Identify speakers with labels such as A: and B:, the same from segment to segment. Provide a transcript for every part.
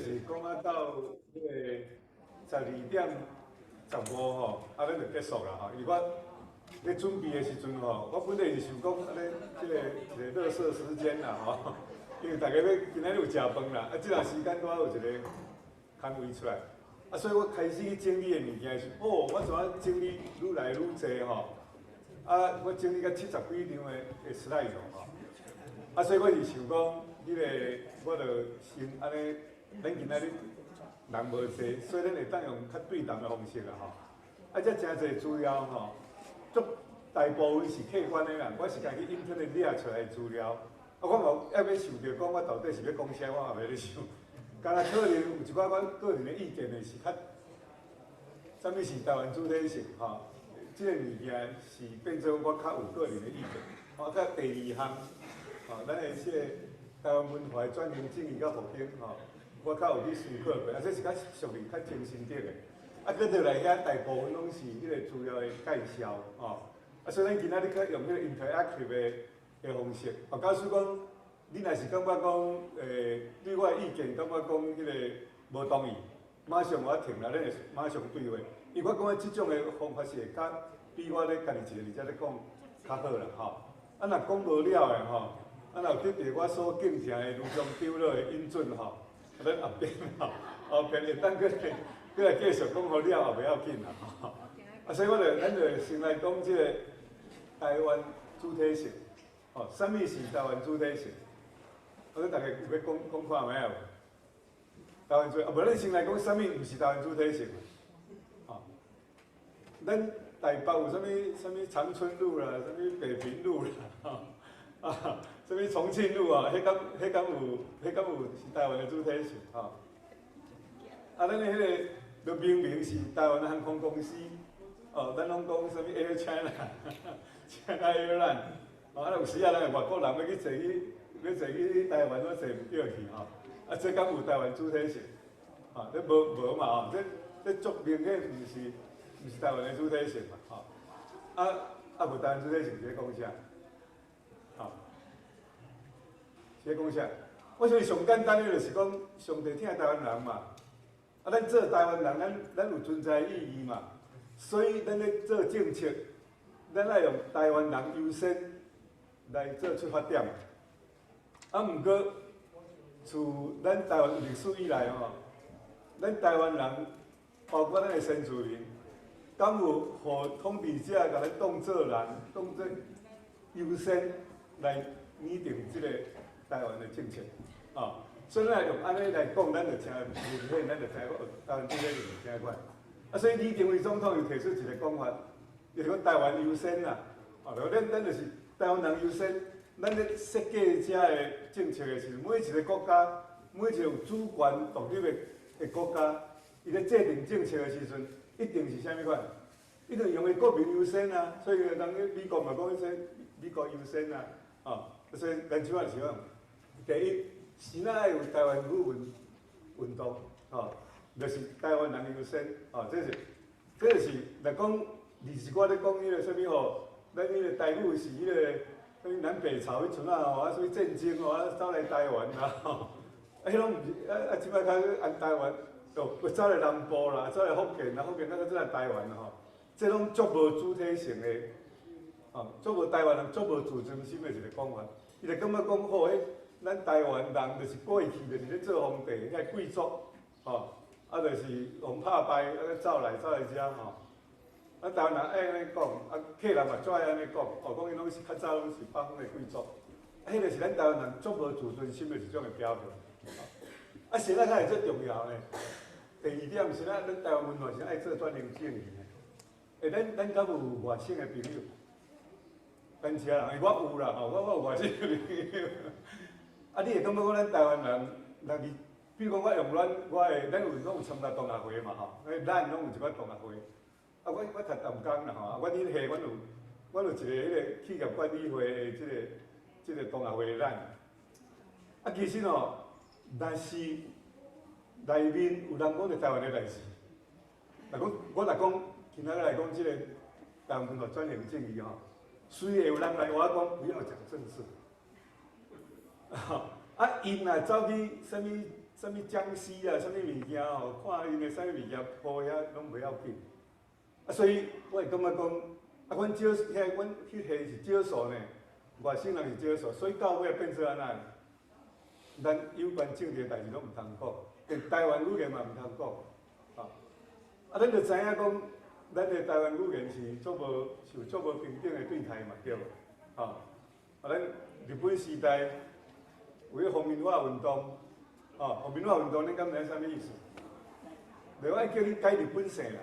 A: 就是講啊到彼個12點15吼，啊，咱就結束啦吼。因為我咧準備的時陣吼，我本來是想講按呢，這個一個垃圾時間啦吼，因為大家欲今仔日有食飯啦，啊，這段時間拄好有一個空位出來，啊，所以我開始去整理的物件是，哦，我怎啊整理愈來愈濟吼，啊，我整理甲七十幾張的 slide 吼，啊，所以我是想講，彼個我就先按呢，咱今仔日人無濟，所以咱會當用較對談的方式啦吼。啊，這誠濟資料吼，足大部分是客觀的啦，我是家己 internet 掠出來的資料。啊，我嘛猶欲想著講，我到底是欲講啥，我嘛袂咧想。敢若可能有一寡阮個人的意見的是較，啥物是台灣主體性吼？這個物件是變做我較有個人的意見。吼，甲第二項，吼，咱的這個台灣文化轉型正義佮復興吼，我較有去思考過，啊，這是較屬於較精神的的。啊，閣落來遐大部分攏是彼個資料的介紹，吼。啊，所以咱今仔日較用彼個 interactive 的方式，哦，假使講你若是感覺講，對我的意見感覺講彼個無同意，馬上我停啦，咱會馬上對話。因為我感覺這種的方法是會較比我咧家己一個佇遮咧講較好啦，吼。啊，若講無了的吼，啊，若有得著我所敬聽的盧長長老的允准吼，啊，咱後邊吼，後邊會當閣來繼續講予了也袂要緊啦，吼。啊，所以我就咱就先來講這個台灣主體性，吼，啥物是台灣主體性？我恁大家有欲講講看覓仔無？台灣主，啊，無咱先來講啥物毋是台灣主體性？吼，咱台北有啥物啥物長春路啦，啥物北平路啦，吼，啊，啥物重慶路啊，彼敢有是台灣的主體性？吼。啊，咱的彼個都明明是台灣的航空公司，哦，咱攏講啥物 Air China、China Airline，哦，啊，有時啊，咱外國人欲去坐去，欲坐去台灣，攏坐毋著去吼。啊，這敢有台灣主體性？吼，這無無嘛吼，這足明顯毋是台灣的主體性嘛，吼。啊啊，無台灣主體性是咧講啥？吼，是咧講啥？我想上簡單的就是講，上帝疼台灣人嘛。啊，咱做台灣人，咱有存在意義嘛。所以咱咧做政策，咱愛用台灣人優先來做出發點。啊，毋過自咱台灣歷史以來吼，咱台灣人，包括咱的先住民，敢有予統治者共咱當做人，當做優先來擬定這個台灣的政策？啊，所以咱用按呢來講，咱就誠明顯，咱就知影台灣主體性是啥款。啊，所以李登輝總統又提出一個講法，就是講台灣優先啦。哦，咱就是台灣人優先。咱咧設計遮个政策的時陣，每一個國家，每一個有主權獨立的國家，伊咧制定政策的時陣，一定是啥物款？一定用伊國民優先啊。所以人咧美國嘛講說美國優先啊。哦，所以咱這擺是講，第一，是咱愛有台灣語文運動，吼，就是台灣人優先，哦，這是若講，二是我咧講彼個啥物吼，咱彼個台語是彼個。啥物南北朝彼陣啊吼，啊啥物戰爭吼，啊走來台灣啦吼，啊彼攏毋是，啊啊這擺較按台灣，哦，走來南部啦，走來福建啦，福建啊閣轉來台灣吼，這攏足無主體性的，吼，足無台灣人足無自尊心的一個講法。伊就感覺講吼，彼咱台灣人就是過去就是咧做皇帝，遐貴族，吼，啊就是予拍敗，啊走來遮吼。啊，台灣人愛按呢講，啊，客人嘛最愛按呢講，哦，講𪜶攏是較早攏是北方的貴族，啊，彼個是咱台灣人足無自尊心的一種的表現。啊，啥才會最重要呢？第二點是咱台灣文化是愛做轉型正義的。欸，咱敢有外省的朋友？咱遮人，欸，我有啦吼，我有外省的朋友。啊，你會感覺講咱台灣人，若是，比如講我用咱我的，咱有攏有參加同學會嘛吼，咱攏有一寡同學會。啊，我讀淡江啦吼，啊，阮彼下阮有一個彼個企業管理會的這個同學會的咱。啊，其實吼，若是內面有人講著台灣的代誌，若講我若講今仔日來講這個台灣文化轉型正義吼，雖會有人來我講不要講政治。啊，𪜶若走去啥物啥物僵屍啊，啥物物件吼，看𪜶的啥物物件鋪遐攏袂要緊。啊，所以我會感覺講，啊，阮少遐阮彼個是少數呢，外省人是少數，所以到尾變做按怎？咱有關政治的代誌攏毋通講，連台灣語言嘛毋通講，啊，啊，咱就知影講，咱的台灣語言是足無受足無平等的對待嘛，對無？吼，啊，咱日本時代有彼皇民化運動，吼，皇民化運動，恁敢知影啥物意思？就愛叫你改日本姓啦，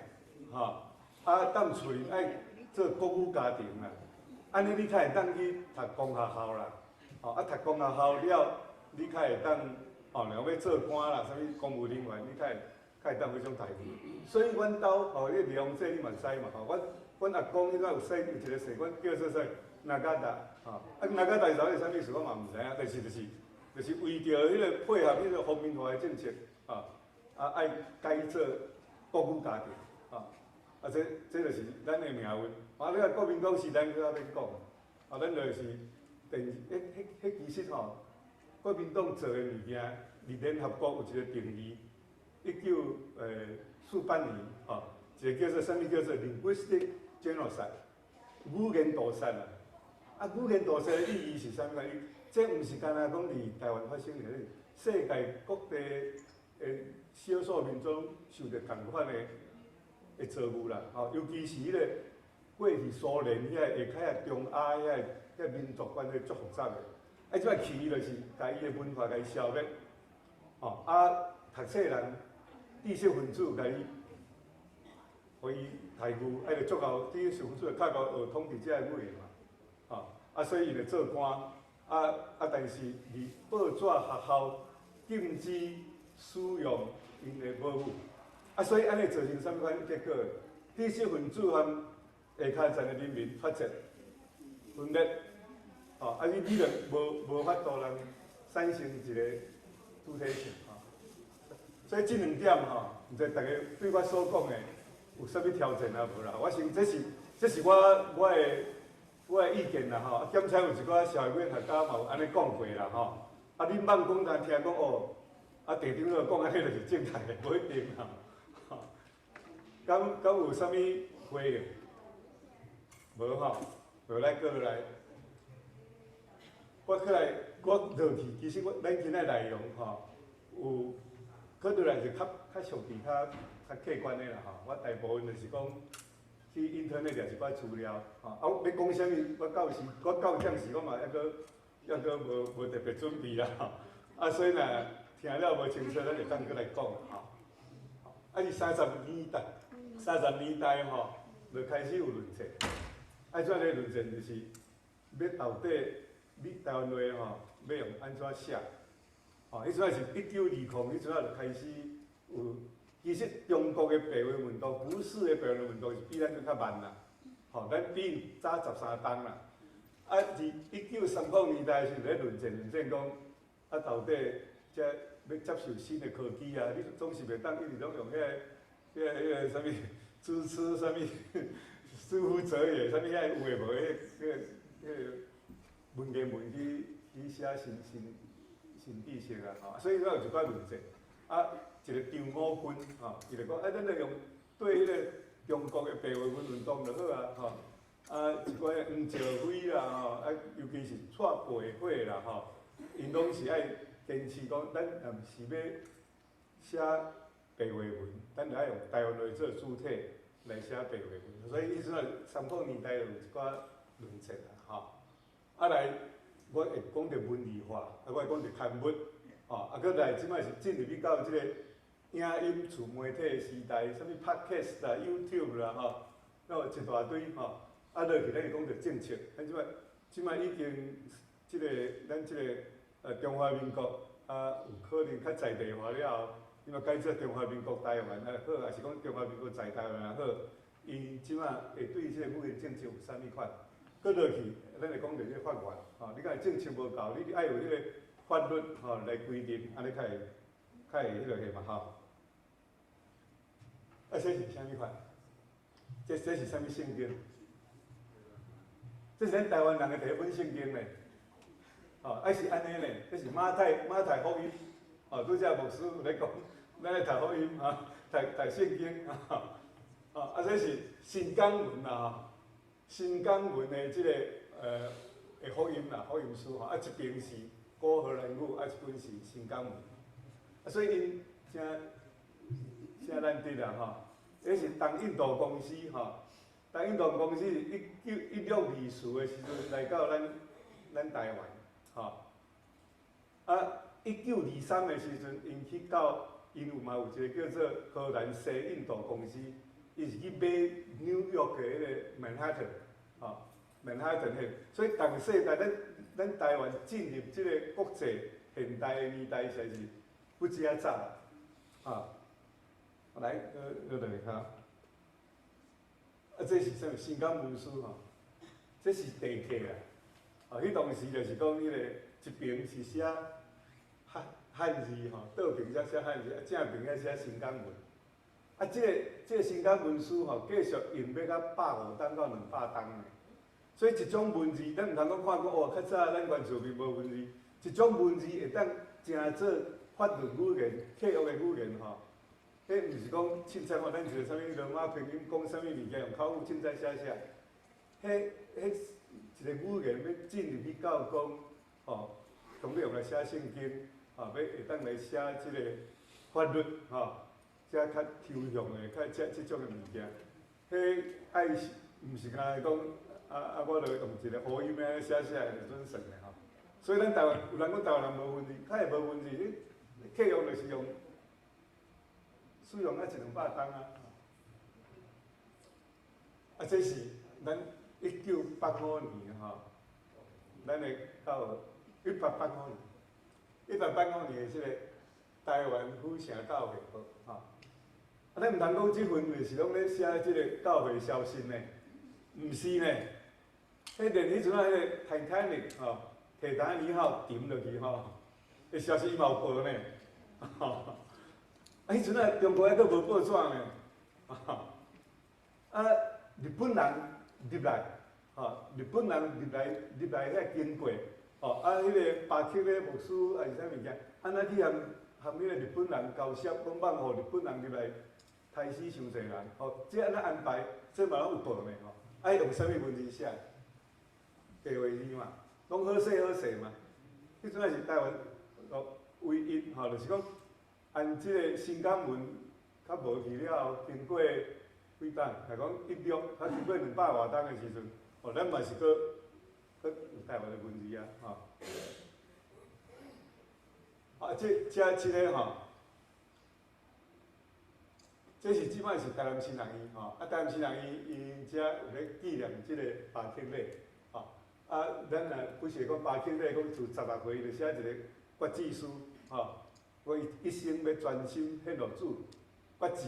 A: 吼，啊，踮厝裡愛做國語家庭啦，按呢你才會當去讀公學校啦，吼，啊，讀公學校了，你較會當，吼，若欲做官啦，啥物公務人員，你較會當彼種待遇。所以阮兜，吼，你李洪這你嘛知嘛，吼，阮阿公彼陣有說有一個姓，阮叫做啥？那加達，吼，啊，那加達是啥物意思？我嘛毋知影，但是就是為著彼個配合彼個皇民化的政策，啊，啊，愛改做國語家庭，啊，啊，這就是咱的命運。啊，你若國民黨時代閣較免講，啊，咱就是電，彼其實吼，國民黨做的物件，佇聯合國有一個定義，1948年，吼，一個叫做啥物叫做 linguistic genocide，語言屠殺啦。啊，語言屠殺的意義是啥物？這毋是干焦講佇台灣發生的，世界各地的少數民族受著仝款的遭遇啦。吼，尤其是彼個過去蘇聯遐下跤啊中亞遐民族關係足複雜的。啊，這擺去伊就是共伊的文化共伊消滅，吼，啊，讀冊人、知識分子共伊，予伊待遇，愛著足夠，知識分子較夠學統治者的語言嘛，吼，啊，所以伊就做官，啊啊，但是佇報紙、學校禁止使用𪜶的母語，啊，所以按呢造成啥物款結果？知識分子和下跤層的人民發展分裂。吼，啊！你就無法度通產生一個主體性吼。所以這兩點吼，毋知大家對我所講的有啥物挑戰啊無啦？我想這是我的意見啦吼。啊，兼且有一寡社會學家嘛有按呢講過啦吼。啊，恁莫講但聽講哦，啊，地長咧講按呢就是正確的，無一定啦。吼，敢有啥物回應？無吼，無來閣落來。我過來，我落去，其實我咱今仔內容吼，有閣落來是較屬於較客觀的啦吼。我大部分就是講去 internet 掠一寡資料，吼。啊，我欲講啥物，我到這時我嘛猶閣無特別準備啦吼。啊，所以若聽了無清楚，咱就當閣來講吼。啊，佇30年代，30年代吼，就開始有論戰。啊，怎咧論戰就是欲到底你台灣話吼，欲用按怎寫？吼，彼陣是1920，彼陣就開始有。其實中國的白話運動，五四的白話運動是比咱閣較慢啦。吼，咱比𪜶早13冬啦。啊，佇1930年代時咧論戰論戰講，啊，到底這欲接受新的科技啊，你總是袂當一直攏用彼個啥物支持啥物之乎者也，啥物遐有的無的，彼個文言文去寫新知識啊，吼，所以煞有一寡論戰。啊，一個張武軍吼，伊就講啊，咱就用對彼個中國的白話文運動就好啊，吼。啊，一寡黃兆輝啦，吼，啊，尤其是蔡培火啦，吼，𪜶攏是愛堅持講，咱若毋是欲寫白話文，咱就愛用台灣話做主體來寫白話文。所以彼陣30年代就有一寡論戰啦，吼。啊來，我會講著文字化，啊，我會講著刊物，吼，啊，閣來這擺是進入去到這個影音自媒體的時代，啥物 Podcast 啦、YouTube 啦，吼，閣有一大堆吼。啊，落去咱會講著政策，咱這擺已經這個咱這個中華民國啊，有可能較在地化了後，你嘛改做中華民國台灣也好，抑是講中華民國在台灣也好，𪜶這擺會對這個語言政策有啥物款？閣落去，咱會講著這個法源，吼，你講政策無夠，你愛有彼個法律吼來規定，按呢較會彼個嘛吼。啊，這是啥物款？這是啥物聖經？這是咱台灣人的第一本聖經呢，吼，啊是按呢呢，這是馬太福音。哦，拄才牧師有咧講，咱咧讀福音吼，讀讀聖經吼，啊，這是新港文啦吼，新港文的這个的福音啦，福音書吼，啊，一邊是古荷蘭語，啊，一本是新港文，啊，所以𪜶誠誠難得啦吼，這是東印度公司吼，東印度公司191624的時陣來到咱台灣，吼，啊，1923的時陣，𪜶去到，𪜶有嘛有一个叫做荷蘭西印度公司，伊是去買紐約的彼个曼哈頓，吼，曼哈頓彼，所以逐世代咱咱台灣進入這个國際現代的年代，實在是不止仔早，啊，來，閣閣落哈，啊，這是啥物？新港文書吼，這是地契啊，啊，彼當時就是講彼个一邊是寫漢漢字吼，倒爿才寫漢字，啊正爿才寫新港文。啊，這个新港文書吼，繼續用欲到150冬到200冬呢。所以一種文字，咱毋通講看講哦，較早咱原住民無文字，一種文字會當成做法律語言、契約的語言吼。彼毋是講凊彩看咱一个啥物羅馬拼音，講啥物物件用口語凊彩寫寫。彼彼一个語言欲進入去到講，吼，當欲用來寫聖經，吼，欲會當來寫這个法律，吼，這較抽象的、較這這種的物件，彼愛是毋是干焦講啊啊，我就用一个和音按呢寫寫就準算的吼。所以咱台灣有人講台灣人無文字，較會無文字，你契約就是用使用啊一兩百冬啊。啊，這是咱1985年吼，咱的教1885年，1885年的這个台灣府城教會報吼。啊，咱毋通講這份就是攏咧寫這个教會消息呢，毋是呢。彼連彼陣仔彼个 Titanic 吼，鐵達尼號沉落去吼，彼消息伊嘛有報呢。啊，彼陣仔中國還閣無報紙呢。啊，日本人入來，吼，日本人入來遐經過，吼，啊，彼个巴克禮牧師抑是啥物件，按怎去和和彼个日本人交涉，講放予日本人入來殺死傷濟人，吼，這按怎安排，這嘛攏有報呢，吼，啊，伊用啥物文字寫？白話字嘛，攏好勢好勢嘛。彼陣仔是台灣哦，唯一吼，就是講按這个新港文較無去了後，經過幾冬，若講一六，較經過200外冬的時陣，吼，咱嘛是閣閣有台灣的文字啊，吼。啊，這這這个吼，這是這擺是台南新人院吼，啊，台南新人院𪜶遮有咧紀念這个巴克禮，吼，啊，咱若不是講巴克禮，講自16歲就寫一个決志書，吼，講伊一生欲專心獻予主，決志，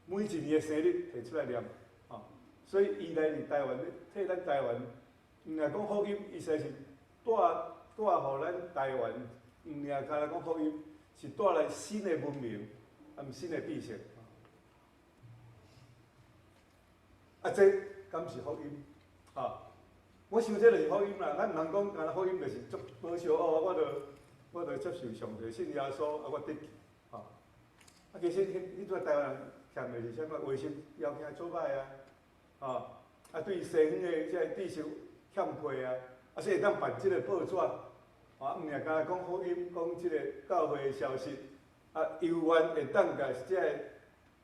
A: 每一年的生日提出來念，吼，所以伊來佇台灣咧，替咱台灣，毋爾講福音，伊實在是帶帶予咱台灣，毋爾干焦講福音，是帶來新的文明，和新的知識。啊，這敢是福音？吼，我想這就是福音啦。咱毋通講，干焦福音就是足保守哦。我就接受上帝，信耶穌，啊，我得救。吼，啊，其實彼彼陣台灣人欠的是啥物？衛生條件做歹啊，吼，啊，對西方的這個知識欠缺啊，啊，所以會當辦這個報紙，啊，毋爾干焦講福音，講這個教會的消息，啊，猶原會當共這个、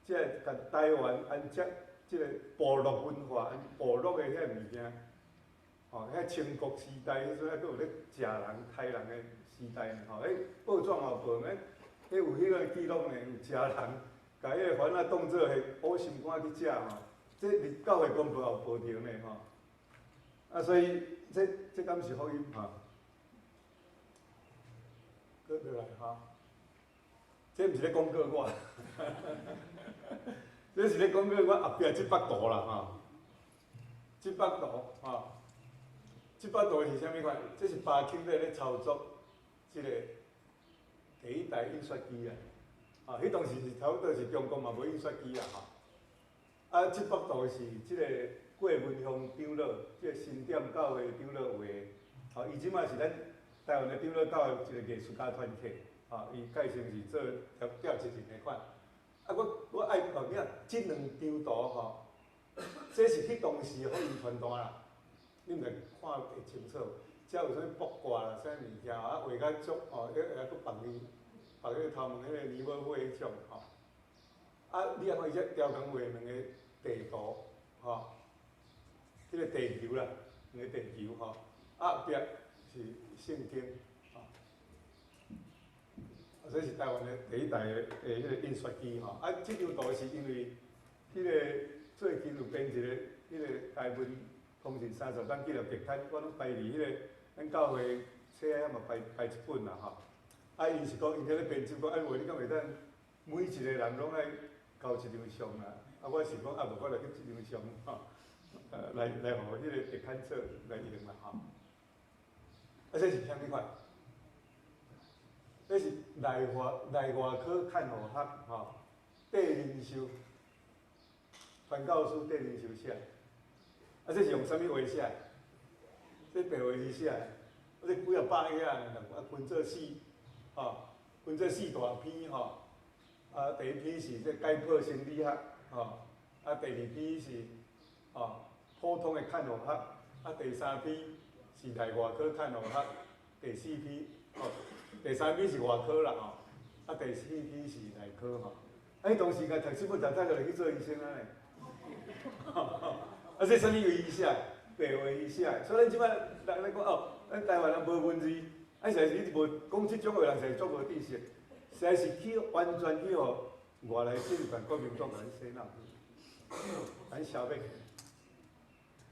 A: 這个共台灣按這這个部落文化、部落的遐物件，吼，遐清國時代彼陣還閣有咧食人、刣人的時代呢，吼，彼報紙嘛有報呢，彼有彼个記錄呢，有食人，共彼个番仔當做彼烏心肝去食吼，這佇教會公報也有報著呢，吼。啊，所以這這敢是福音吼？閣落來吼，這毋是咧廣告我，這是咧廣告我後壁這幅圖啦吼。這幅圖吼，這幅圖是啥物款？這是巴克禮咧操作這个第一台印刷機啊！啊，彼當時是差不多是中國嘛無印刷機啊吼。啊，這幅圖是這个郭文雄長老，這个新店教會長老畫的。吼，伊這擺是咱台灣的長老教會一个藝術家團體。吼，伊蓋成是做調調一人的款。啊，我愛講你看，這兩張圖吼，這是彼當時予伊傳單啦，你毋知看會清楚。遮有啥物卜卦啦，啥物物件啊，畫甲足吼，彼個閣放伊，放彼個頭毛彼個尼寶會彼種吼。啊，你啊看伊這雕工畫兩個地圖，吼，彼個地球啦，兩個地球吼，啊後壁是聖經，吼。啊，這是台灣的第一台的彼個印刷機吼。啊，這張圖是因為彼個最近有編一個彼個台灣通訊30冬紀念特刊，我攏排佇彼個咱教會冊仔嘛排排一本啦吼。啊，伊是講𪜶咧編輯講，啊無你敢會當每一個人攏愛交一張相啦？啊，我是講啊，無我來翕一張相吼，來予彼個特刊冊來用啦吼。啊，這是啥物款？這是內外科看護學吼，戴仁壽傳教士戴仁壽寫。啊，這是用啥物話寫？這白話字寫的，啊，這幾仔百頁啊，啊分做四，吼，分做四大篇吼。啊，第一篇是這解剖生理學，吼，啊，第二篇是吼普通的看護學，啊，第三篇是內外科看護學，第四篇，吼，第三篇是外科啦吼，啊，第四篇是內科吼。啊，彼當時共讀這本讀讀就去做醫生啊咧。啊，這啥物話伊寫？白話伊寫，所以咱這擺人咧講哦，咱台灣人無文字，啊，實在是一直無講這種話人，實在足無知識，實在是去完全去予外來政權國民黨共咱洗腦，咱消滅。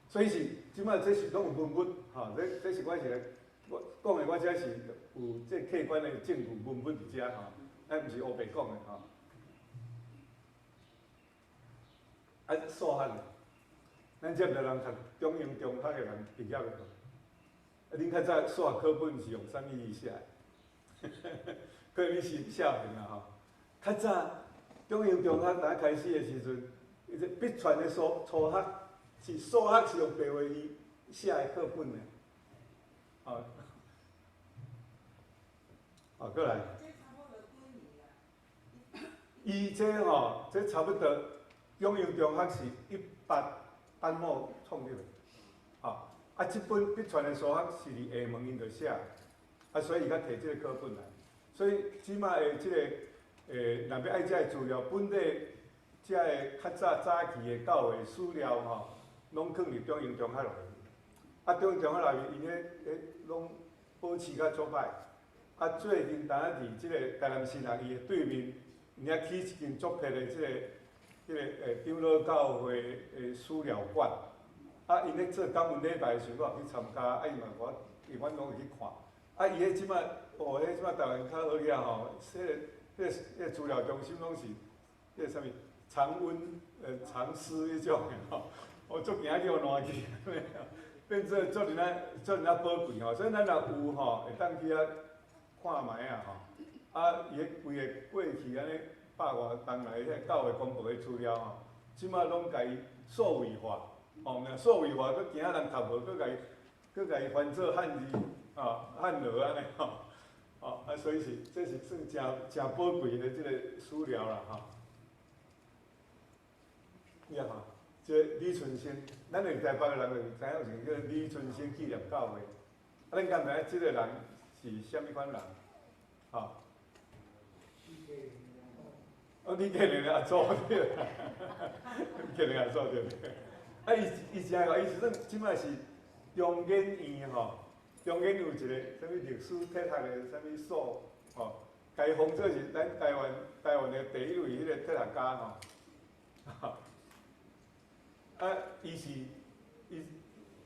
A: 所以是這擺這是攏有文物，吼，這是我是來我講的，我這是有這客觀的證據文物佇遮吼，咱毋是烏白講的吼。啊，數學，咱這毋知人讀中英中學的人畢業的無？啊，恁較早數學課本是用啥物字寫的？可能你是少年啦吼。較早中英中學剛開始的時陣，伊這筆傳的數初學是數學是用白話字寫的課本的。哦，哦，過來。伊這吼，這差不多中英中學是18八某創立的，吼，啊，這本筆傳的數學是佇廈門𪜶就寫，啊，所以伊才提這個課本來。所以這擺的這個，若欲愛這个資料，本底這个較早早期的教會史料吼，攏囥佇中英中學內面。啊，中英中學內面，𪜶彼攏保持甲足歹。啊，最近當仔佇這個台南新學伊的對面，𪜶遐起一間足別的這個。這個長老教會的史料館，啊，𪜶咧做感恩禮拜的時陣，我有去參加，啊，伊嘛我，伊阮攏會去看，啊，伊彼這擺，哦，彼這擺台灣較好額吼，彼個資料中心攏是，彼個啥物常溫常濕彼種的吼，哦，足驚叫爛去，變做足爾仔足爾仔寶貴吼，所以咱若有吼，會當去遐看覓仔吼，啊，伊彼規个過去按呢。百外冬來，彼個教會公布的資料吼，這擺攏共伊數位化，哦，若數位化，閣驚人讀無，閣共伊翻做漢字，啊，漢羅按呢吼，哦，啊，所以是這是算誠誠寶貴的這個史料啦，吼。你看，這個李春生，咱佇台北的人就知影有一個叫李春生紀念教會，啊，恁敢知影這個人是啥物款人？吼？哦，李建仁阿祖對啦，李建仁阿祖對。啊，伊伊真個，伊是算這擺是中研院吼，中研有一個啥物歷史哲學的啥物所吼，共伊封做是咱台灣的第一位彼個哲學家吼。啊，伊是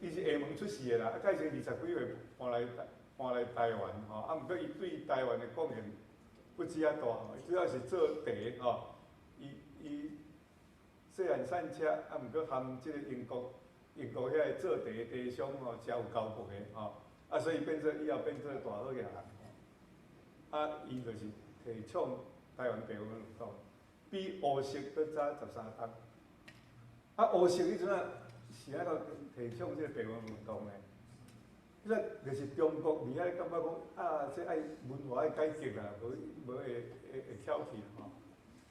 A: 廈門出世的啦，啊，蓋成20幾歲搬來台灣吼，啊，毋過伊對台灣的貢獻不止遐大吼，伊主要是做茶吼，伊細漢散車，啊，毋過含這個英國遐个做茶的茶商吼，誠有交薄的吼，啊，所以變做以後變做大好額人，啊，伊就是提倡台灣白話文運動，比胡適閣早13冬。啊，胡適彼陣仔是按怎提倡這個白話文運動的？彼个就是中國佇遐感覺講啊，這愛文化愛改革啦，無無會會會翹去吼。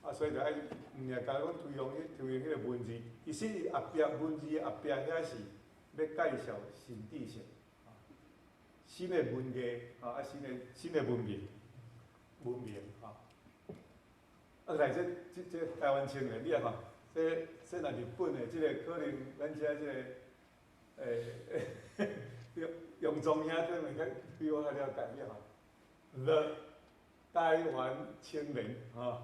A: 啊，所以就愛毋爾共講推行彼推行彼個文字，其實伊後壁文字的後壁遐是欲介紹新知識，新的文藝，吼啊新的新的文明文明吼。啊，來這這這台灣青年，你來看，這這若日本的這个可能咱遮這个欸楊楊宗兄可能較比我較了解，你看，The 台灣青年吼，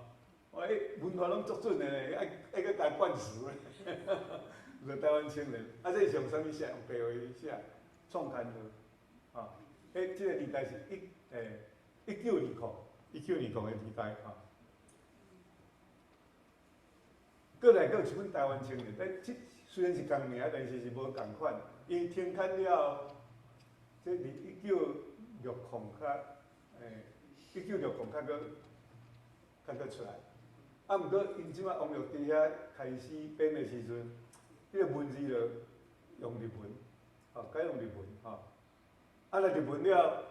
A: 欸，文化攏足準的呢，愛愛閣共冠詞咧。The 台灣青年，啊，這是用啥物寫？用白話寫，創刊號，吼，欸，這个年代是一欸一九二零，一九二零的年代吼。閣來閣有一本台灣青年，但這雖然是仝名，但是是無仝款。因停刊了後，這佇一九六零較，欸，一九六零較閣較閣出來。啊，毋過𪜶這擺王玉佇遐開始編的時陣，彼個文字就用日文，吼，改用日文，吼。啊，若日文了，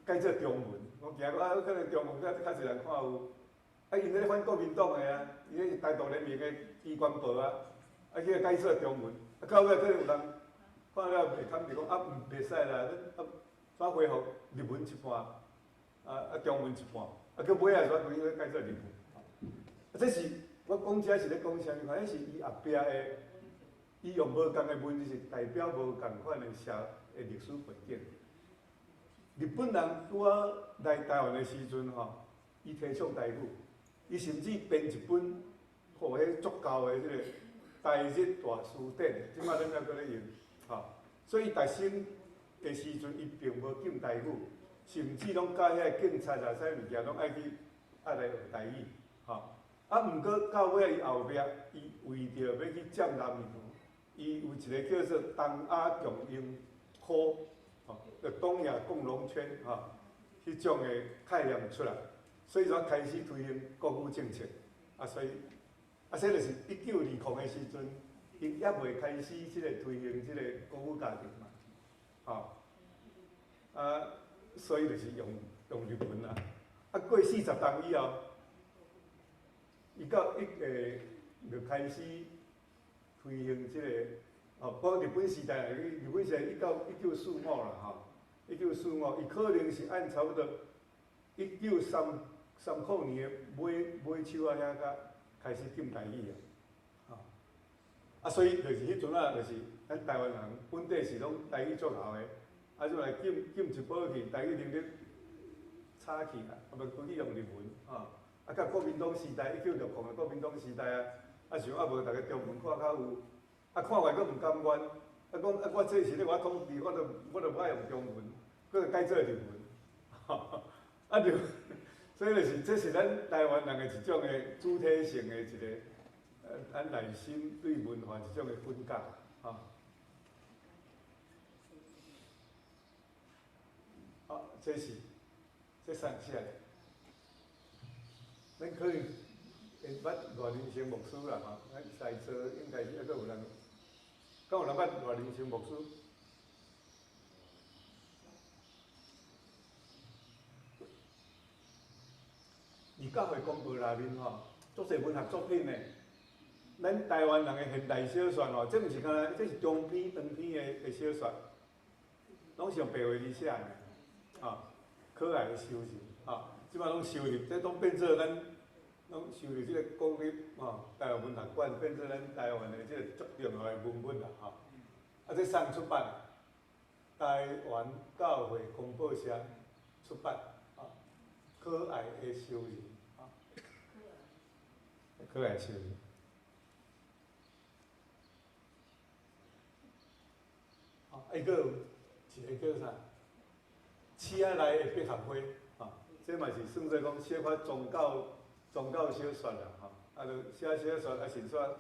A: 改做中文。我驚講啊，可能中文較較濟人看有。啊，𪜶咧反國民黨的啊，伊彼是台獨聯盟的機關報啊，啊去改做中文，啊到尾可能有人看了袂堪，就講啊，毋袂使啦，啊怎恢復日文一半，啊啊中文一半，啊閣尾仔煞規個改做日文。啊，這是我講這是咧講啥物？反正是伊後壁的，伊用無仝的文字是代表無仝款的社的歷史背景。日本人拄仔來台灣的時陣吼，伊提倡台語。伊甚至編一本，吼，彼足厚的彼个《台日大辭典》，這擺咱猶閣咧用，吼。所以伊台生的時陣，伊並無禁台語，甚至攏教遐警察啊，啥物件攏愛去愛來學台語，吼。啊，毋過到尾伊後壁，伊為著欲去佔南洋，伊有一个叫做東亞共榮科，吼，就東亞共榮圈，吼，彼種的概念出來。所以才開始推行國語政策，啊，所以啊，這就是一九二零的時陣，伊猶未開始這个推行這个國語教程嘛，吼，啊，所以就是用用日文啊，啊，過四十冬以後，伊到一欸就開始推行這个，哦，講日本時代，日本時代一九一九四五啦，吼，一九四五，伊可能是按差不多一九三三零年的尾尾手仔遐才開始禁台語啊，吼，啊，所以就是彼陣啊，就是咱台灣人本底是攏台語足姣的，啊，這擺禁禁一波去，台語能力差去啦，啊，無規矩用日文，吼，啊，到國民黨時代，一九六零的國民黨時代啊，啊想啊無逐个中文看較有，啊看完閣毋甘願，啊講啊我這是咧我統治，我都我都無愛用中文，閣改做日文，啊就。所以就是，這是咱台灣人的一種的主體性的一個，咱內心對文化一種的感覺，吼。好，這是這啥寫的？咱可能會捌賴仁生牧師啦，吼，咱在座應該是猶閣有人，敢有人捌賴仁生牧師？佇教會公報內面吼，足濟文學作品呢。咱台灣人的現代小說吼，這毋是干焦，這是中篇、長篇的的小說，攏是用白話字寫的，吼，可愛的仇人，吼，這擺攏收入，這攏變做咱，攏收入這個國立吼台灣文學館，變做咱台灣的這个足重要的文物啦，吼。啊，這啥人出版？台灣教會公報社出版，啊，可愛的仇人。可愛仇人。啊，伊閣有一个叫啥？刺仔內的百合花，啊，這嘛是算做講小可宗教宗教小說啦，吼。啊，就寫小說啊，順煞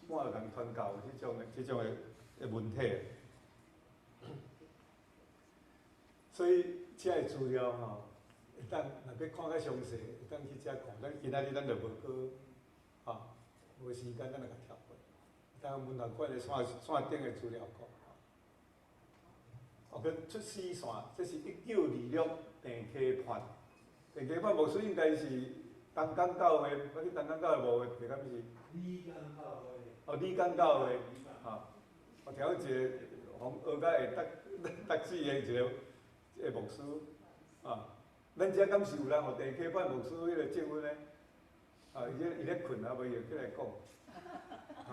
A: 半共傳教彼種的這種的的文體。所以這个資料吼，會當若欲看較詳細，會當去遮看。咱今仔日咱就無閣，吼，無時間，咱來共跳過。台灣文學館的線線頂的資料庫。哦，叫出死線，這是1926鄭溪判。鄭溪判牧師應該是東港教會，我去東港教會無？這敢是？
B: 李港教會。
A: 哦，李港教會，吼，我聽講一個予學甲會逐逐死的一個牧師，啊，咱遮敢是有人予鄭溪判牧師彼個證婚呢？啊，伊咧睏啊，袂會起來講，哈。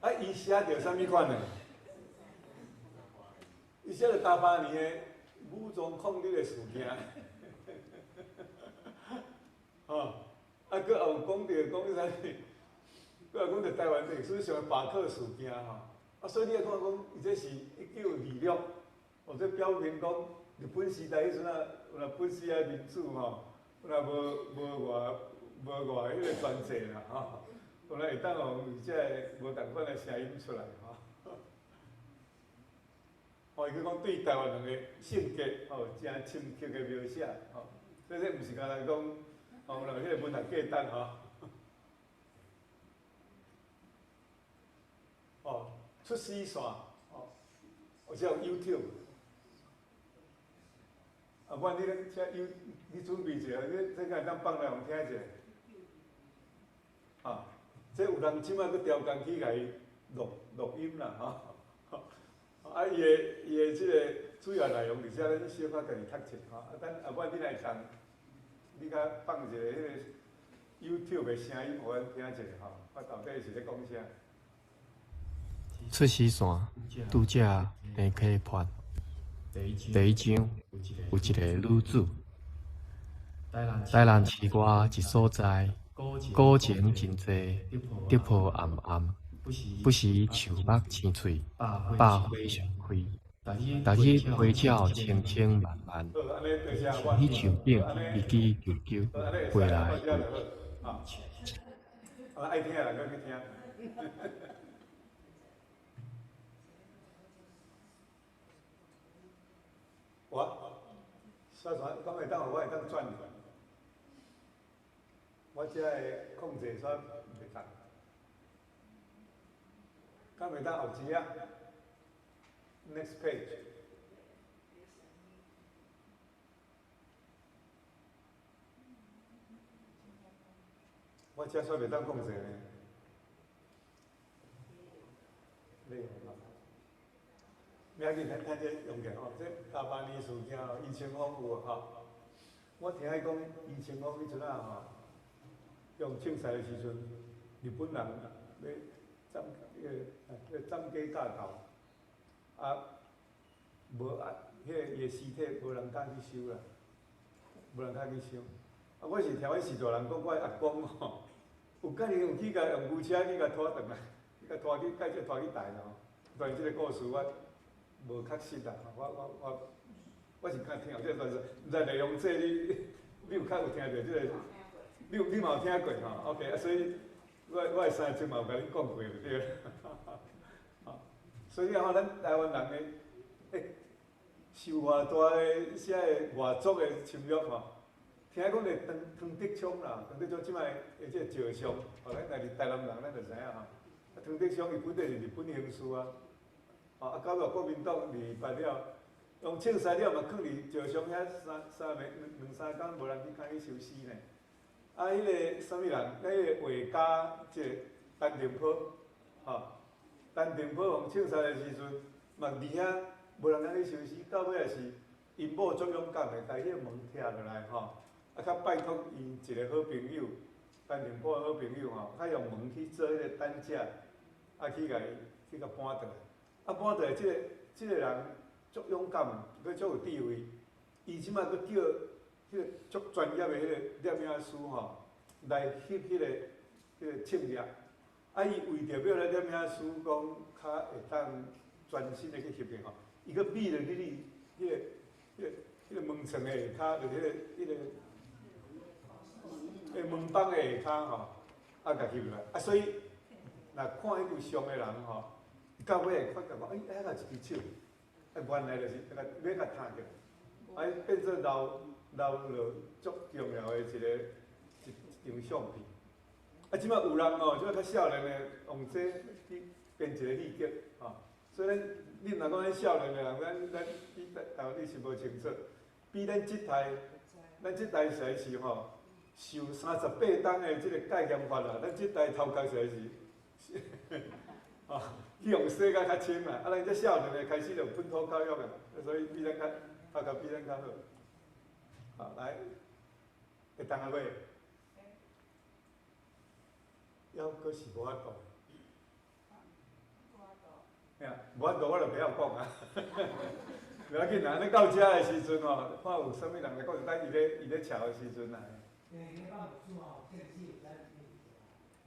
A: 啊，伊寫著啥物款呢？伊寫著大八年的武裝抗日的事件，吼，啊，閣也有講著講啥物？閣有講著台灣歷史上的罷課事件吼。啊，所以你會看講，伊這是1926，哦，這表明講日本時代彼陣啊，有若本時啊民主吼，有若無偌彼個專制啦吼。有若會當予這個無仝款的聲音出來吼。哦，伊閣講對台灣人的性格吼，誠深刻的描寫吼，所以這毋是干焦講，吼，有人彼個文學價值吼。哦，出死線，哦，或者有 YouTube。啊，不然你咧遮有，你準備一下，你這個會當放來予聽一下。啊，這有人這擺閣調工去共伊錄錄音啦，吼。啊，伊的這個主要內容佇遮，咱小可家己讀者吼。啊，等啊，不然你來唱，你較放一個彼個 YouTube 的聲音，予咱聽一下吼。看到底是咧講啥？
C: 出死線，拄則鄭溪判。第一章，有一个女子，台南市外一所在，古井真濟，竹坡暗暗，不時樹木青翠，百花常開。逐日花鳥清清慢慢，佇樹頂吱吱啾啾飛來飛去。
A: 愛聽的人閣去聽。我，煞轉，敢會當予我會當轉？我遮的控制煞袂當，敢會當後一頁？Next page。我遮煞袂當控制呢。你袂要緊，咱趁這用起吼。這大巴尼事件吼，余清芳有吼。我聽伊講，余清芳彼陣仔吼，用槍殺的時陣，日本人欲斬彼个欲斬雞駕頭，啊，無啊，彼个伊的屍體無人敢去收啦，無人敢去收。啊，我是聽阮序大人講，我的阿公吼，有家己有去共用牛車去共拖轉來，去共拖去，蓋這拖去台啦吼。當然，這个故事我無確實啦，我是較聽這個傳說，毋知內容這你有較有聽著這個？你嘛有聽過吼？OK，啊，所以我的三叔嘛有共恁講過就對了。所以你看咱台灣人的，欸，受偌大的啥个外族的侵略吼，聽講咧唐唐德宗啦，唐德宗這擺的這個石像，吼，咱若是台南人，咱就知影吼。啊，唐德宗伊本底是日本刑事啊。啊，到尾國民黨二八了，用槍殺了嘛，囥佇石像遐三三暝兩兩三工，無人去敢去收屍呢。啊，彼个啥物人？彼个畫家，這個陳澄波，吼，陳澄波予槍殺的時陣，嘛佇遐無人敢去收屍，到尾也是𪜶某足勇敢的，共彼個門拆落來吼，啊，較拜託𪜶一個好朋友，陳澄波的好朋友吼，較用門去做彼個擔架，啊，去共伊去共搬轉來。啊，搬轉來這个這个人足勇敢，閣足有智慧，伊這擺閣叫彼个足專業的彼个攝影師吼，來翕彼个銃粒。啊，伊為著欲予攝影師講較會當專心的去翕的吼，伊閣覕落去你彼个門床的下跤，就是彼个門板的下跤吼，啊，共翕落來。啊，所以若看彼張相的人吼，到尾會發覺講，欸，遐個一支手，啊，原來就是共欲共彈起來，啊，變做留留落足重要的一張相片。啊，這擺有人吼，這擺較少年的用這去變一個秘訣，吼。所以咱，你若講咱少年的人，咱比台灣你是無清楚，比咱這代，咱這代實在是吼，受38冬的這個戒嚴法啦，咱這代頭殼實在是，吼，去予洗甲較清啦。啊，咱這少年的開始就本土教育啊，所以比咱較頭殼比咱較好。好，來，會當啊未？猶閣是無法度。嘿啊，無法度我就袂曉講啊。袂要緊啦，你到遮的時陣吼，看有啥物人來講，就等伊咧抄的時陣來。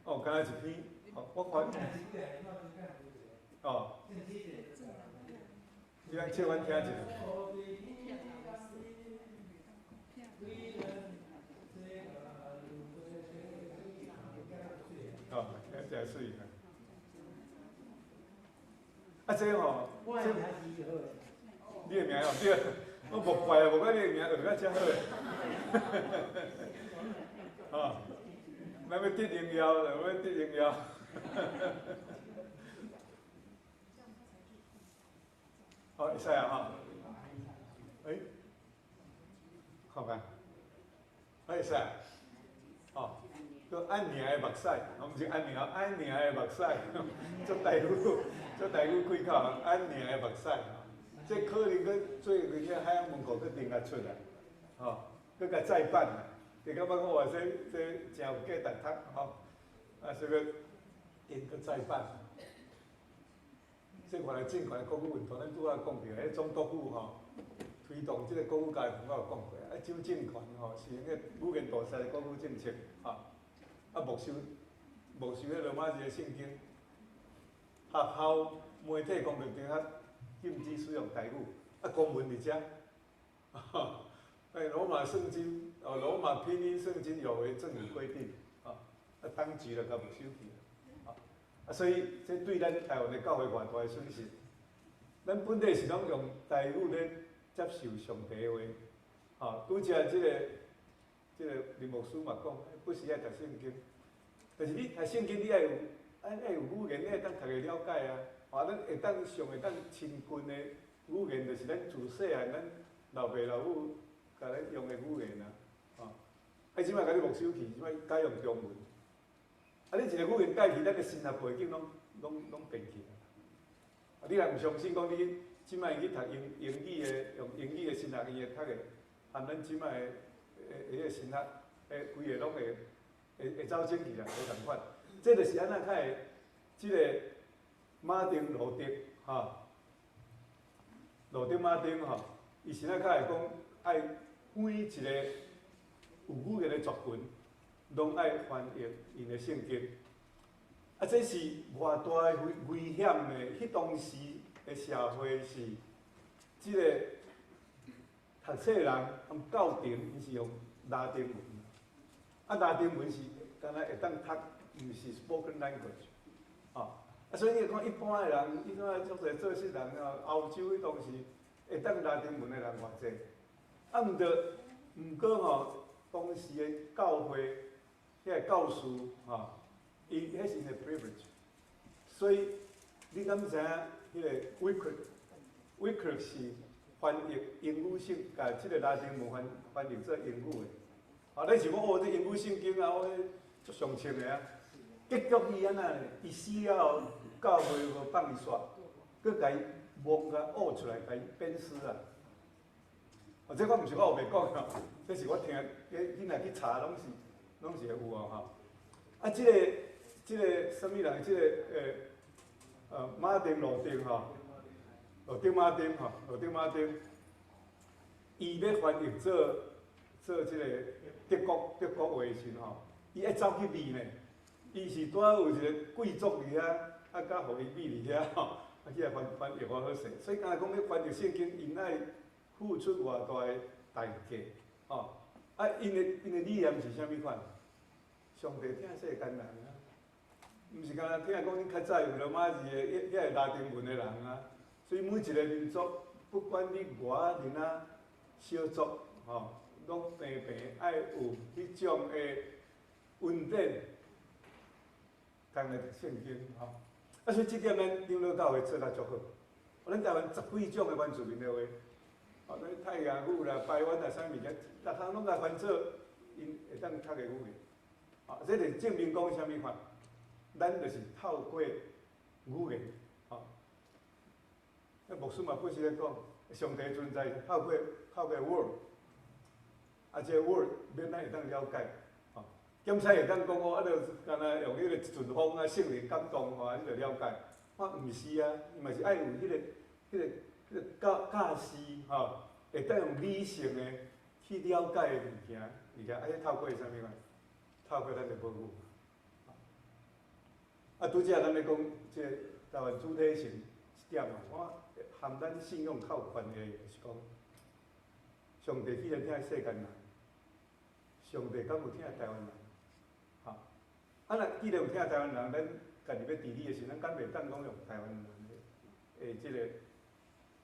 A: 哦，敢若一篇，哦，我看。哦。你來唱阮聽一下。哦，聽真媠。啊，這吼，這你的名哦，對，我無怪啊，無怪你的名學甲遮好。哦，咱欲得榮耀，咱欲得榮耀。好，會使啊，吼。欸，看覓？會使。哦，叫按名的目屎，毋是按名，按名的目屎，足台語，足台語開口，按名的目屎。這可能閣最近遐海洋文庫閣另外出來，吼，閣共再版啦。你感覺講哇，這真有價值讀，吼，啊，所以閣訂閣再版。這原來政權國語運動，咱拄仔講著，彼總督府吼推動這個國語教育，我有講過。啊，蔣政權吼是用個語言屠殺的國語政策，吼，啊，沒收彼羅馬字的聖經，學校媒體公共場合禁止使用台語，啊，公文佇遮，哎，羅馬聖經，哦，羅馬拼音聖經有違政府規定，啊，當局就共沒收去，啊，所以這對咱台灣的教會偌大的損失。咱本底是攏用台語咧接受上帝的話，吼，拄才這個林牧師嘛講，不時愛讀聖經，但是你讀聖經，你愛有愛有語言，你會當讀會了解啊。啊，咱會當上會當親近的語言，就是咱自細漢咱老爸老母共咱用的語言啊，吼。啊，這擺共你沒收去，這擺改用中文。啊，你一个語言改去，咱的神學背景攏變去啊。啊，你若毋相信講你這擺去讀英語的，用英語的神學院讀的，含咱這擺的彼個神學，規个攏會走整去啦，無仝款。這就是按怎較會，這個馬丁路德吼，路德馬丁吼，伊是按怎較會講愛每一個有語言的族群，攏愛翻譯𪜶的聖經。啊，這是偌大的危險呢？彼當時的社會是，這個讀冊人含教廷，𪜶是用拉丁文。啊，拉丁文是敢若會當讀，毋是 spoken language。哦，啊，所以你講一般的人，伊怎足濟做事人啊，歐洲彼當時會當拉丁文的人偌濟。啊，毋著，毋過吼，當時的教會，遐個教士吼，伊彼是𪜶的 privilege。所以你敢知影彼個 Wycliffe？Wycliffe 是翻譯英語聖，共這個拉丁文翻譯做英語的。啊，你想講哦，這英語聖經啊，我足上穿的啊。結局伊按怎呢？伊死了後，教會無放伊煞，閣共伊摸共挖出來，共伊鞭屍啊！哦，這我毋是我黑白講吼，這是我聽，你若去查，攏是會有哦吼。啊，這個啥物人？這個馬丁路德吼，路德馬丁吼，路德馬丁，伊欲翻譯做這個德國話的時陣吼，伊愛走去覓呢。伊是拄仔有一個貴族佇遐，啊，佮予伊覓佇遐吼，啊去遐翻譯好好勢。所以敢若講欲翻譯聖經，𪜶愛付出偌大的代價，吼。啊，𪜶的理念是啥物款？上帝疼世間人啊，毋是干焦聽講恁較早用羅馬字的，遐個拉丁文的人啊。所以每一個民族，不管你偌爾仔小族，吼，攏平平愛有彼種的恩典，通來讀聖經，吼。啊，所以這點咱長老教會做得足好。咱台灣十幾種的原住民的話，哦，咱泰雅語啦、排灣啦，啥物件，逐項攏共翻做𪜶會當讀的語言。啊，這就證明講啥物款？咱就是透過語言，吼。那牧師嘛不時咧講，上帝存在透過 word，啊，這個 word 免咱會當了解，吼。檢使會當講哦，啊，就敢若用彼個一陣風啊，聖靈感動吼，你就了解。我毋是啊，伊嘛是愛有彼個教教師吼，會當用理性的去了解的物件，而且愛透過啥物款？透過咱的母語。啊，拄才咱咧講這個台灣主體性一點啊，我含咱信仰較有關係，就是講，上帝既然疼世間人，上帝敢有疼台灣人？吼，啊若既然有疼台灣人，咱家己欲治理的時，咱敢袂當講用台灣人的這個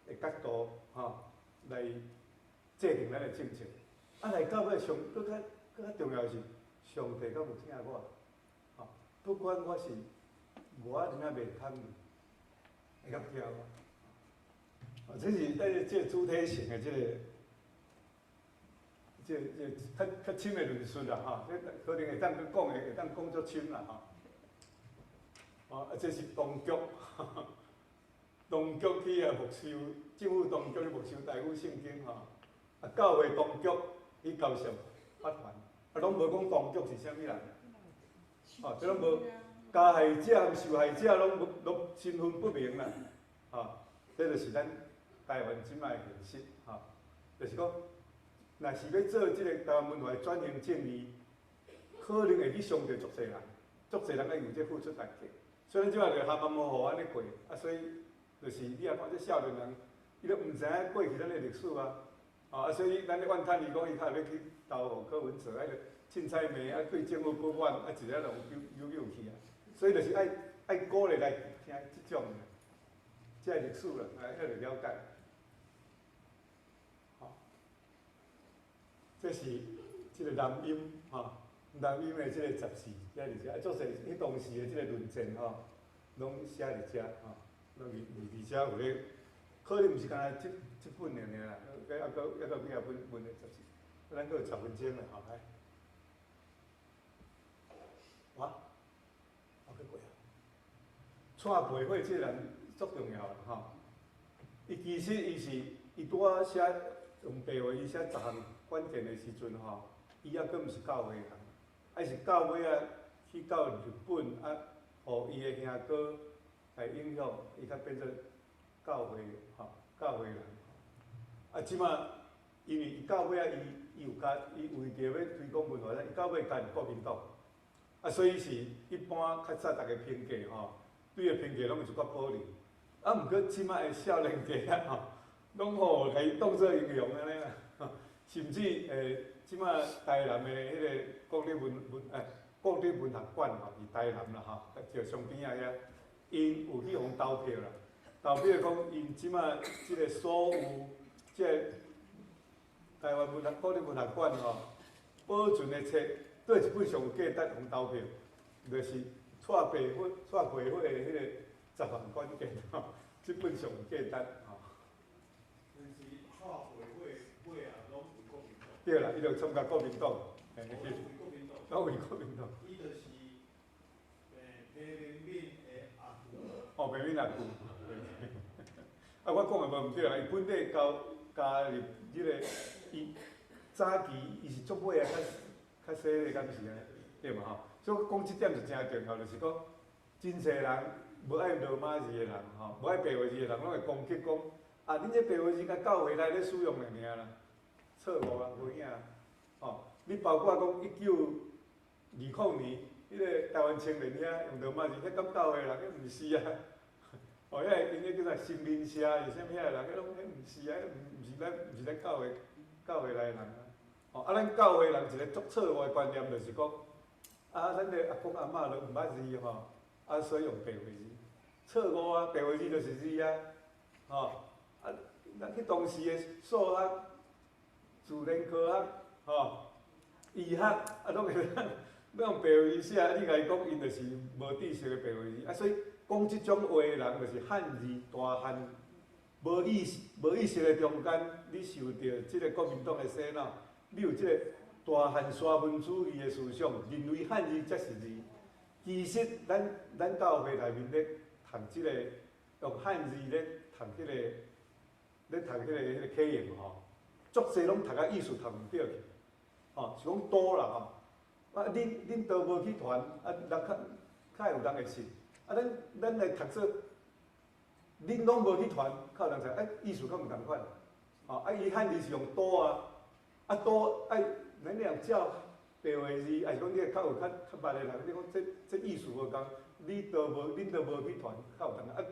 A: 的角度，吼，來制定咱的政策。啊，來到尾上閣較閣較重要的是，上帝敢有疼我？吼，不管我是我囡仔袂堪，會較疼我。哦，這是咱這個主體性的這個較較深的論述啦，吼，這可能會當閣講的會當講足深啦，吼。哦，啊，這是當局，當局去啊沒收，政府當局去沒收台語聖經吼，啊，教會當局去交涉發還，啊，攏無講當局是啥物人，哦，這攏無加害者受害者攏無攏身份不明啦，吼，這就是咱台灣這擺的現實，吼，就是講，若是欲做這個台灣文化的轉型正義，可能會去傷著足濟人，足濟人愛為這付出代價。所以咱這擺就含含糊糊按呢過，啊，所以就是你若看這少年人，伊都毋知影過去咱的歷史啊，啊，所以咱咧怨嘆伊講伊較欲去投予柯文哲，啊，凊彩罵，啊，對政府不滿，啊，一下就扭扭去啊。所以就是愛愛鼓勵來聽這種的，這個歷史啦，來來了解。好，這是這個南音吼，南音的這個雜誌，寫佇遮，啊，足濟彼當時的這個論戰吼，攏寫佇遮吼，攏佇佇佇遮有咧，可能毋是干焦這這本爾爾啦，閣猶閣猶閣幾仔本文的雜誌，咱閣有10分鐘啦，吼，來。哇，我閣過啊！蔡培慧這個人足重要的吼，伊其實伊是伊拄仔寫用白話，伊寫十項關鍵的時陣吼，伊猶閣毋是教會人，啊是到尾仔去到日本啊，予伊的兄哥來影響，伊才變做教會吼，教會人。啊，這馬因為伊到尾仔，伊伊有加，伊為著欲推廣文化，伊到尾加入國民黨。啊，所以是一般較早逐家評價吼，對伊評價攏有一寡保留。啊，毋過這馬的少年家啊吼，攏吼共伊當做英雄按呢啦，甚至這馬台南的彼個國立文文欸國立文學館吼，佇台南啦吼，就雙邊仔遐，𪜶有去予投票啦，投票講𪜶這馬這個所有這個台灣文學國立文學館吼，保存的冊，佗一本上有價值予投票，就是蔡培慧蔡培慧的彼個十項關鍵吼，這本上有價值吼。
B: 但是蔡培慧尾仔攏為國民黨。
A: 對啦，伊就參加國民黨，
B: 攏為國民黨。
A: 攏為國民黨。
B: 伊就是彭明敏的阿舅。
A: 哦，彭明敏阿舅。啊，我講的無毋對啦，伊本底交加入這個，伊早期伊是足尾仔較較細个，敢是按呢？對嘛吼？所以講這點就誠重要，就是講真濟人無愛羅馬字的人吼，無愛白話字的人，攏會攻擊講，啊，恁這白話字共教會內咧使用爾爾啦，錯誤啊，無影啊，吼！你包括講1920年，彼個台灣青年遐用羅馬字，彼敢教會人？彼毋是啊！哦，彼個𪜶彼叫啥新民社是啥物遐個人，彼攏彼毋是啊，彼毋是咱毋是咱教會教會內的人啊！哦，啊，咱教會人一個足錯誤的觀念就是講，啊，咱的阿公阿嬤攏毋捌字吼，啊，所以用白話字，錯誤啊，白話字就是字啊，吼，啊，咱彼當時的數學、自然科學、吼、醫學，啊，攏會當用白話字寫，你共伊講，𪜶就是無知識的白話字，啊，所以講這種話的人，就是漢字大漢無意識的中間，你受著這个國民黨的洗腦，你有這个大漢沙文主義的思想，認為漢字才是字。其實咱教會內面咧讀這个用漢字咧讀彼个，咧讀彼个啟用吼，足濟攏讀甲意思讀毋著去，吼，是講多啦吼。啊，恁都無去傳，啊，人較較會有人會信。啊，咱來讀做，恁攏無去傳，較有人知，欸，意思敢毋仝款？吼，啊，伊漢字是用多啊，啊多愛，咱若照白話字，抑是講你較有較捌的人，你講這意思無仝，你都無，恁都無去傳，較有人啊，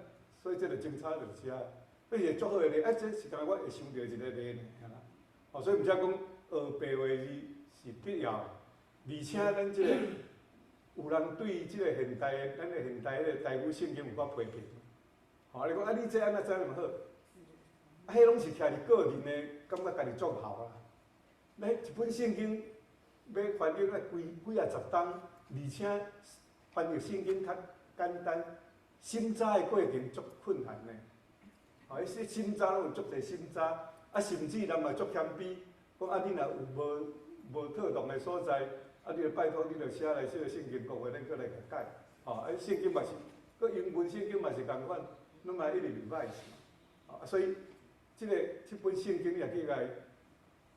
A: 所以這個偵查就是遮，這是足好的例，啊，這是敢若我會想著一個例爾啦。哦，所以毋才講學白話字是必要的，而且咱這個有人對這個現代，咱的現代彼個台語聖經有寡批評。吼，你講啊，你這按怎知那麼好？啊，彼攏是徛佇個人的感覺家己足姣啦。咱一本聖經欲翻譯愛幾幾仔十冬，而且翻譯聖經較簡單，審查的過程足困難的。吼，彼審查攏有足濟審查，啊，甚至人嘛足謙卑，講啊，你若有無妥當的所在，啊，你就拜託你就寫來這个聖經國會，咱閣來共改。吼，啊，聖經嘛是，閣英文聖經嘛是仝款，攏嘛一直 revise。啊，所以這个這本聖經你若去共，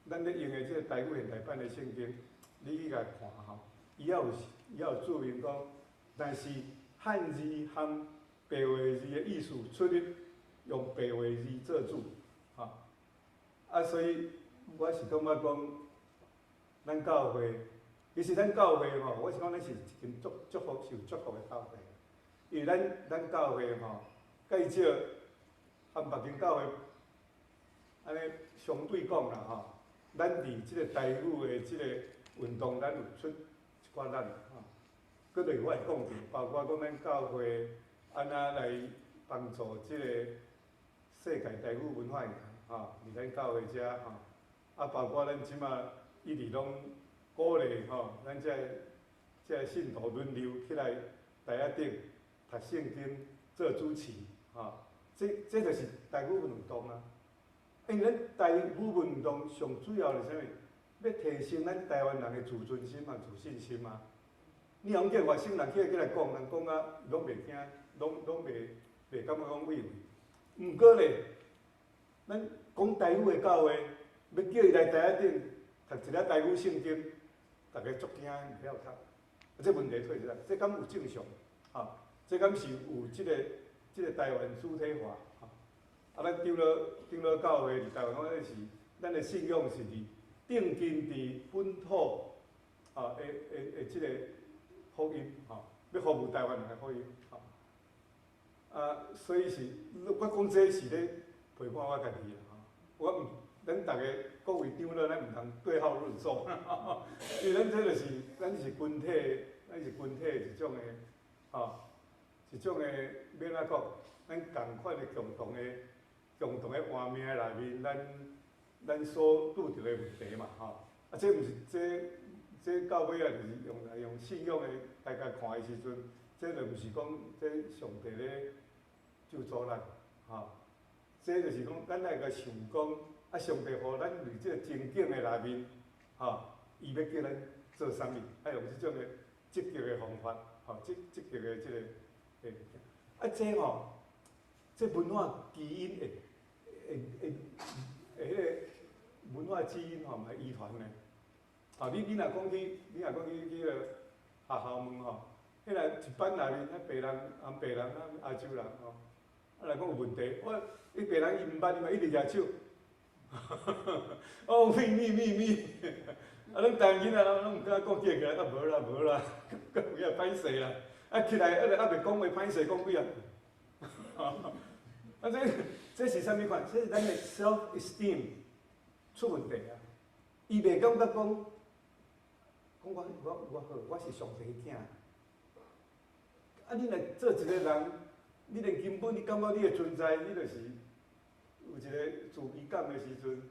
A: 咱咧用的這个台語現代版的聖經，你去共看吼，伊也有注明講，但是漢字和白話字的意思出入，用白話字做主，吼。啊，所以我是感覺講，咱教會，其實咱教會吼，我是講咱是一間足祝福、受祝福的教會，因為咱教會吼，較少和別間教會按呢相對講啦吼，咱佇這个台語的這个運動，咱有出一寡力吼。閣落我會講著，包括講咱教會按怎來幫助這个世界台語文化遺產吼，佇咱教會遮吼，啊，包括咱這馬一直攏鼓勵吼，咱這个信徒輪流起來台仔頂讀聖經、做主持吼，這就是台語運動啊。因為咱台語運動上主要是啥物？欲提升咱台灣人的自尊心啊、自信心啊。你若講叫外省人起來講，人講啊，攏袂驚，攏袂感覺講畏畏。毋過咧，咱講台語的教會，欲叫伊來台仔頂讀一下台語聖經，逐家足驚，毋曉讀。啊，這問題提出來，這敢有正常？吼，這敢是有這个台灣主體化？吼，啊，咱長老教會佇台灣，講是咱的信仰是佇定根佇本土啊的這个福音，吼，欲服務台灣人的福音，吼。啊，所以是，我講這是咧批判我家己啦，吼。我毋，咱逐家各位長老，咱毋通對號入座，因為咱這就是，咱是群體一種的，吼，一種的，欲按怎講？咱仝款的共同的活命內面，咱所拄著的問題嘛，吼。啊，這毋是這到尾啊，就是用來用信仰的來共看的時陣，這就毋是講這上帝咧咒詛咱，吼。這就是講，咱愛共想講，啊，上帝予咱佇這個情景的內面，吼，伊欲叫咱做啥物？愛用這種的積極的方法，吼，積極的這个物件。啊，這吼，這文化基因會彼个文化基因吼，嘛遺傳的。啊，你若講去彼个學校問吼，彼个一班內面，彼白人、紅白人、啊亞洲人吼，啊若講有問題，我彼白人伊毋捌，伊嘛一直舉手。哦，me me me me，啊，咱台灣囡仔攏毋敢講起來，啊無啦無啦，閣有影歹勢啦，啊起來啊袂講話歹勢講幾仔句。啊這是啥物款？這是咱的 self esteem 出問題啊！伊袂感覺講，講我好，我是上帝的囝。啊，你若做一個人，你連根本你感覺你的存在，你就是有一個自卑感的時陣，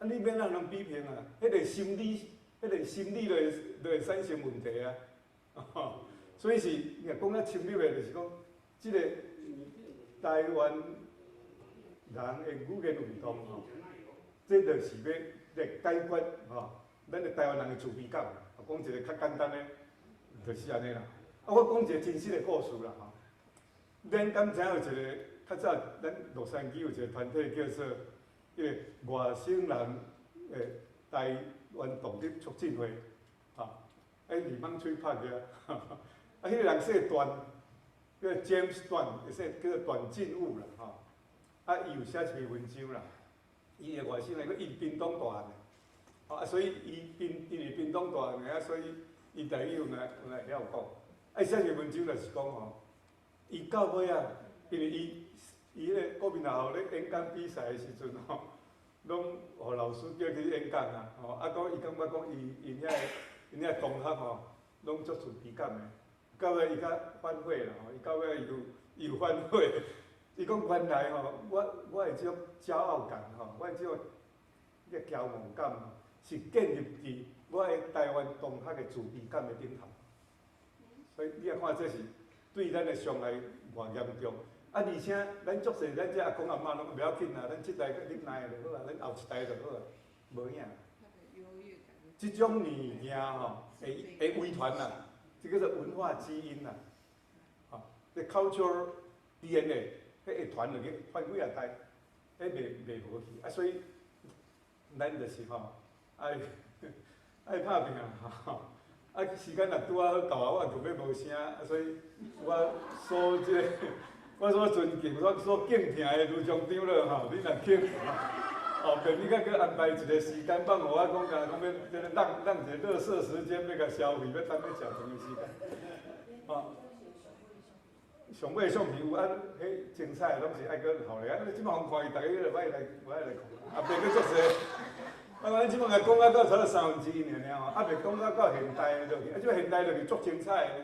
A: 啊，你欲按怎人比評啊？彼個心理就會產生問題啊！所以是，若講較深入的，就是講，這个台灣人的語言運動吼，這就是欲來解決吼，咱的台灣人的自卑感。講一個較簡單的，就是按呢啦。啊，我講一個真實的故事啦吼。恁敢知影有一個較早，咱洛杉磯有一個團體叫做彼個外省人的台灣獨立促進會，吼，欸，李芒吹拍的啊，啊，彼個人姓段，叫 James 段，姓叫做段進武啦，吼。啊，伊有寫一篇文章啦，伊的外省人，伊佇屏東大漢的，啊，所以伊屏伊佇屏東大漢的，啊，所以伊台語有來會曉講。啊，伊寫一篇文章就是講吼，伊到尾啊，因為伊彼個國民大學咧演講比賽的時陣吼，攏予老師叫去演講啊，吼，啊，講伊感覺講伊𪜶遐同學吼，攏足自卑感的，到尾伊較反悔啦吼，伊到尾伊有反悔，伊講原來吼，我的這種驕傲感吼，我的這種這個驕傲感吼，是建立佇我的台灣同學的自卑感的頂頭。所以你也看這是對咱的傷害偌嚴重。啊，而且咱足濟，咱這阿公阿嬤攏袂要緊啦，咱這代忍耐就好啊，咱後一代就好啊，無影。這種物件吼，會遺傳啦，這叫做文化基因啦，吼，這 culture DNA，彼會傳落去，傳幾仔代，彼袂無去。啊，所以咱就是吼，愛拍拚吼。啊，時間若拄仔好到啊，我就欲無聲，啊，所以我所這個，我所尊敬、我所敬聽的盧總長了吼，你若肯，後壁你閣閣安排一個時間放予我講，敢若講欲這个浪一个垃圾時間，欲共消費，欲等欲食飯的時間，吼。上尾相片有啊，彼精彩攏是愛閣後來啊，這擺予看伊，逐家就欲來看，啊，袂閣足濟。啊，咱這擺共講啊到差不多三分之一爾爾吼，啊，袂講到到現代的落去，啊，這擺現代落去足精彩的。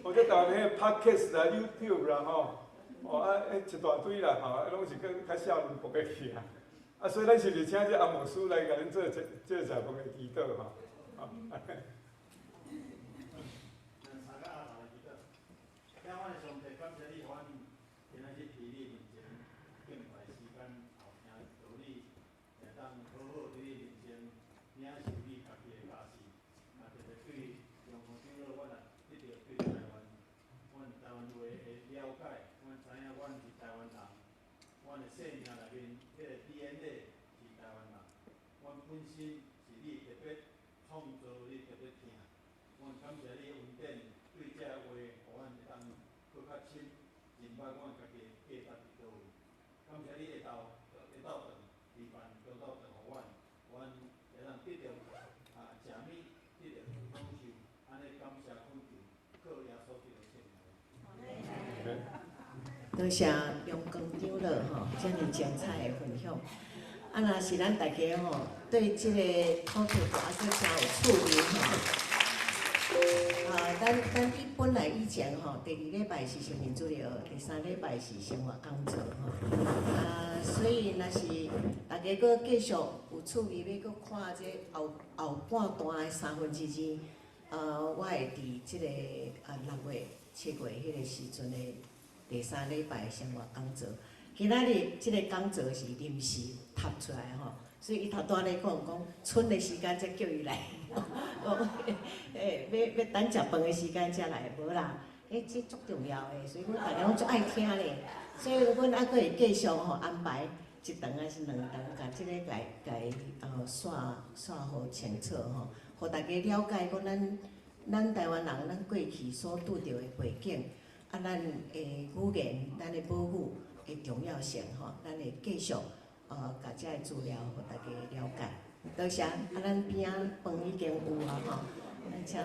A: 或者台灣彼个 Podcast 啦、YouTube 啦吼，哦啊，彼一大堆啦吼，啊，攏是閣較少年博的去啊。啊，所以咱是毋是請這阿牧師來共恁做這這食飯的祈禱吼？啊。
B: 三個阿頭來祈禱。天父的上帝，感謝你，予阮今仔日佇你面前敬拜時間，後聽道理，會當好好佇你面前領受你家己的教示。啊，特別對中國長老，阮也得著對台灣，阮台灣話的了解，阮知影阮是台灣人，阮的生命內面彼个 DNA 是台灣人，阮本身是你特別創造，你特別疼。阮感謝你恩典，對這話，予阮會當閣較深認捌阮家己的價值佇佗位。感謝你下晝頓示範倒斗頓予阮，阮會當得著啊食物，得著享受，按呢感謝懇求，靠耶穌基督聖名。
D: 多謝陽光長老吼，遮爾精彩的分享。啊，若是咱大家吼對這个主題閣真有趣味吼。啊，咱伊本來以前吼，第二禮拜是生命主日學，第三禮拜是生活講座吼。啊，所以若是大家閣繼續有趣味欲閣看這後半段的三分之二，我會佇這个6月、7月彼个時陣的第三禮拜生活講座。今仔日這个講座是臨時插出來吼，所以伊頭拄仔咧講講春的時間才叫伊來，講欸欲等食飯的時間才來，無啦，欸這足重要的，所以阮大家攏足愛聽咧，所以阮猶閣會繼續吼安排一堂還是兩堂，共這个共煞予清楚吼，予大家了解講咱台灣人咱過去所拄著的背景，啊，咱的語言，咱的母語的重要性吼，咱會繼續共這个資料予大家了解。多謝，啊，咱邊仔飯已經有啊吼。